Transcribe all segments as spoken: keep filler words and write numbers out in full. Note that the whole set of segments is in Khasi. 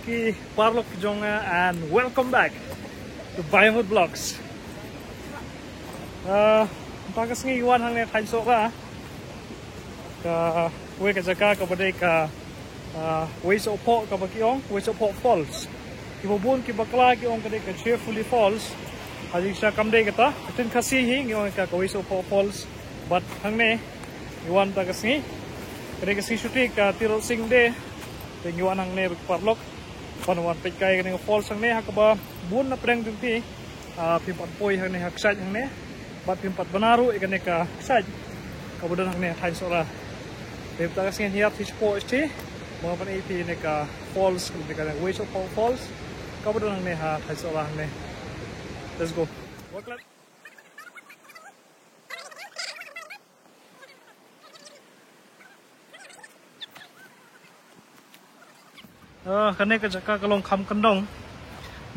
Ki paralok jong nga, and welcome back to Baiamut Vlogs. Ah, mynta ka sngi wan hangne thaiñ Sohra. Kawei ka jaka kaba dei ka, ah, Wei Sohphoh kaba ki ong, Wei Sohphoh Falls. Kiba bun ki bakla ki ong ka dei ka Cheerfully Falls. Hynrei shisha kam dei kata, ka ktien Khasi hi, ngi ong ka, ka Wei Sohphoh Falls. Bad hangne ngi wan mynta ka sngi. Ka dei ka sngi shuti, ka Tirot Sing Day. Te ngi wan hangne bad ki paralok ban wan peit kai kane ka falls hangne, ha kaba bun na pdeng jong phi, ah, phim pat poi hangne ha kshaid hangne, bad phim pat bna ruh ïa kane ka kshaid kaba don hangne ha thaiñ Sohra. Te mynta ka sngi ngi ïa phi shapoh shatei, ban wan peit ïa kane ka falls, kane ka Wei Sohphoh Falls kaba don hangne ha thaiñ Sohra hangne. Let's go. Ah, kane ka jaka ka long kham kyndong.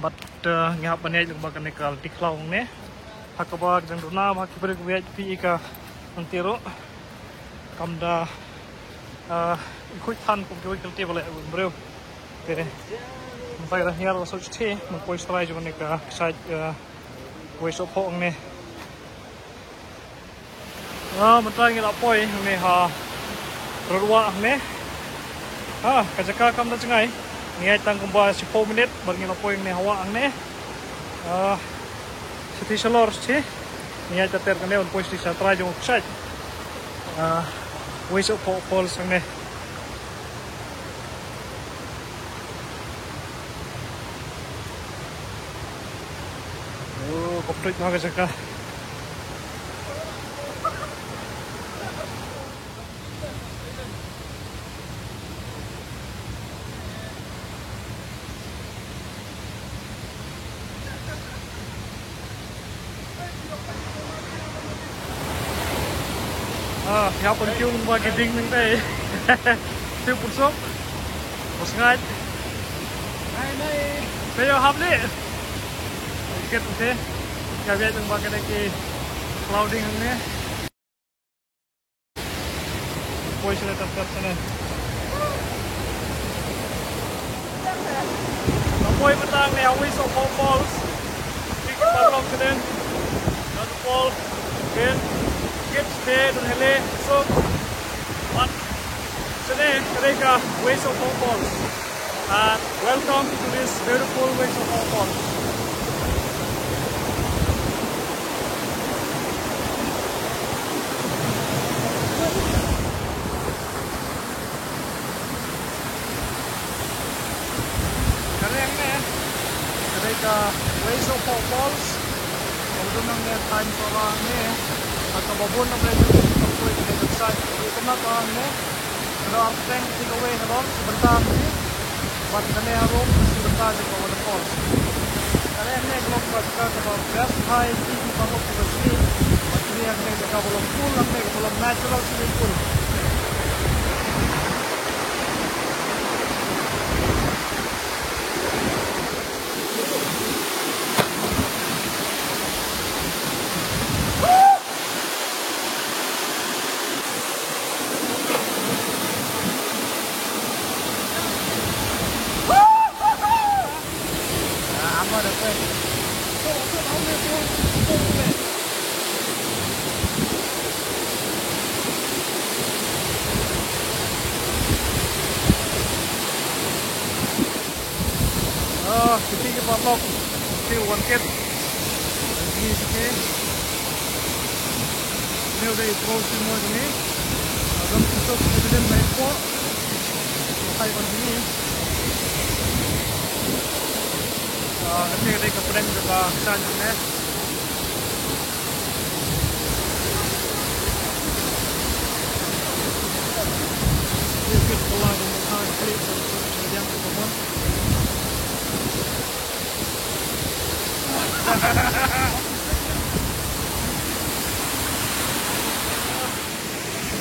Bad, ah, ngi hap ban ïaid lyngba kane ka lynti khlaw hangne. Ha kaba ka jingduna ba ki briew ki ïaid phi ïa ka lynti ruh. Kam da, ah, i khuid than kum kiwei ki lynti ba leh u briew. Te mynta ka da hiar ba sut shatei, ban poi sha trai jong kane ka kshaid, ah, Wei Sohphoh hangne. Ah, mynta ngi la poi hangne ha Rudwah hangne. Ah, ka jaka kam da jngai. Ngi ïaid tang kumba shiphew minit bad ngi la poi hangne ha wah hangne. Ah, shatei shalor shatei. Ngi ïaid ter ter hangne ban poi shatei sha trai jong u kshaid, ah, Wei Sohphoh Falls hangne. Oh, ka ptut ha ka jaka. Ah, ïa pyn kiu lyngba ki dieng nangtei. Siew pynsuk. Bad sngaid. Te ïoh hap leh. Kit te. Ïa ïa lyngba kane ki khlaw dieng hangne. Poi shane, tap tap shane. Poi mynta hangne ha Wei Sohphoh Falls. Phi ki paralok shane. Waterfall. Ken. Ken shane don hele. So, wan shane ka dei ka Wei Sohphoh Falls. And welcome to this beautiful Wei Sohphoh Falls. Ka dei hangne, ka dei ka Wei Sohphoh Falls. Ka don hangne ha thaiñ Sohra hangne. Ha kaba bun na pdeng jong phi kim pat poi, ka dei ka kshaid. Ka dei ka mat hangne. Ka don arphew takeaway halor, shi bynta hangne. Bad kane harum, shi bynta jong ka waterfalls. Kane hangne ka long ka jaka kaba best hai, ki ki paralok kiba sngewsih. Bad kane hangne ka jaka ba long pool, hangne kaba long natural swimming pool. Ah, kiti ki paralok. Kiti wan kit. Kiti, kiti. Une u dei u pro swimmer jong ngi. Ah, don pynsuk, kiti dei mai po. Hai ban jong ngi. Ah, kati ka dei ka pdeng jong ka kshaid jong ngi.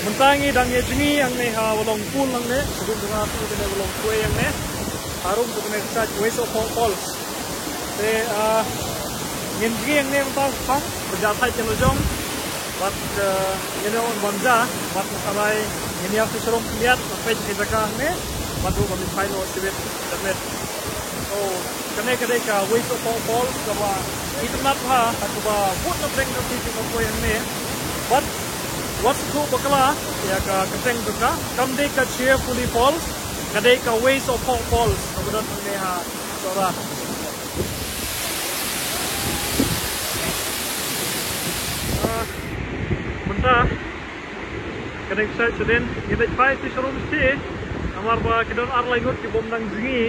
Mynta ngi dang ïa jngi hangne ha Walong Pool hangne, sha kum jong nga phi kane Walong Kwe hangne. Harum jong kane ka kshaid Wei Sohphoh Falls. Te, ah, ngin jngi hangne mynta, ha, ba jia thait ïa la jong. Bad, ah, ngin ïa wan bam ja, bad mynta lai ngin ïa phi sharum khyndiat, ban peit ka jaka hangne, bad ruh ban peit noh shibit, shibit. So, kane ka dei ka Wei Soh Phoh Falls kaba itynnad bha, kaba bun na pdeng jong phi ki poi hangne. But wat sngewthuh bakla ïa ka kyrteng jong ka, kam dei ka Cheerfully Falls, ka dei ka Wei Soh Phoh Falls kaba don hangne ha Sohra. Ah, mynta ka dei ka side sha dien, ngi leit phai sha sharum shatei. Namar ba ki don ar lai ngut ki bym nang jngi.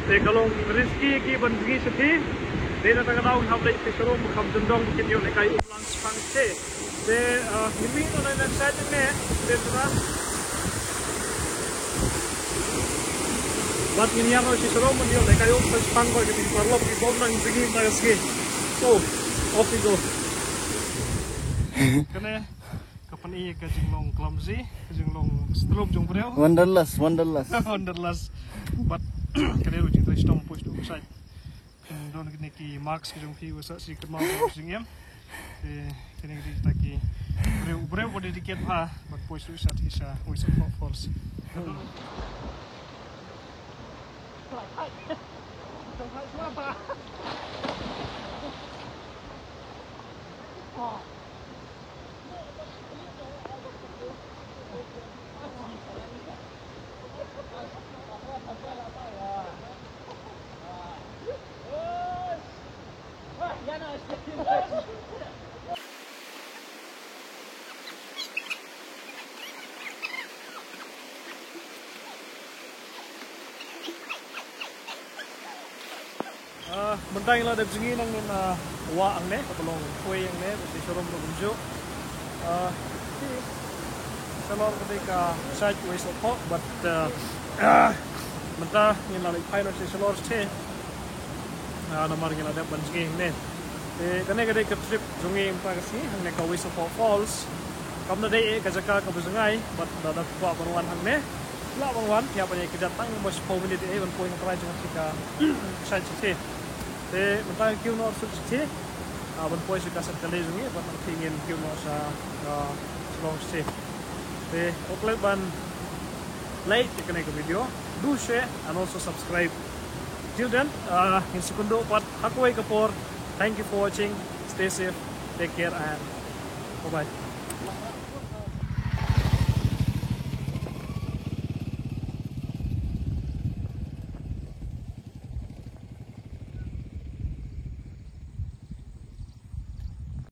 Te ka long risky ki ban jngi shatei. Te na kata ka daw ngi hap leit sha sharum, kham jyndong ba kin ïoh lehkai um lang shaphang shatei. Te, ah, ngi mih na left side ne, te tara. Bad ngin ïa noh sha sharum ban ïoh lehkai um shaphang ba ki paralok ki bym nang jngi mynta ka sngi. So, off we go. Kane ka pyni ka jinglong clumsy, ka jinglong stroke jong briew. Wanderlust, wanderlust. Wanderlust. But ka dei ruh jingtrei shitom poi sha u side. Kin don kine ki marks ki jong phi, wa sa shu kynmaw ka jingim. Te kine ki dei kita ki briew, briew ba dedicate bha bad poi sha u side, sha Wei Soh Phoh Falls. Ah, mynta ngi la dep jngi nangne na wah hangne, kaba long kawei hangne, bad sha sharum ruh kumjuh. Ah, shalor ka dei ka side Wei Soh Phoh, but, ah, ah, mynta ngin la leit phai noh sha shalor shatei. Ah, namar ngi la dep ban jngi hangne. Te kane ka dei ka trip jong ngi mynta ka sngi hangne ka Wei Soh Phoh Falls. Kam da dei eh ka jaka kaba jngai, but da dep kwah ban wan hangne. Lah ban wan, ïa ban ïa kjat tang ba shiphew minit eh ban poi na trai jong ka side shatei. Te mynta ngi kiew noh shatei. Ah, ban poi sha ka side kali jong ngi, bad nangta ngin kiew noh sha, ah, Shillong shatei. Te, hopefully ban like ïa kane ka video. Do share and also subscribe. Till then, ah, ngin sa ïakynduh pat ha kawei ka por. Thank you for watching. Stay safe. Take care and bye bye.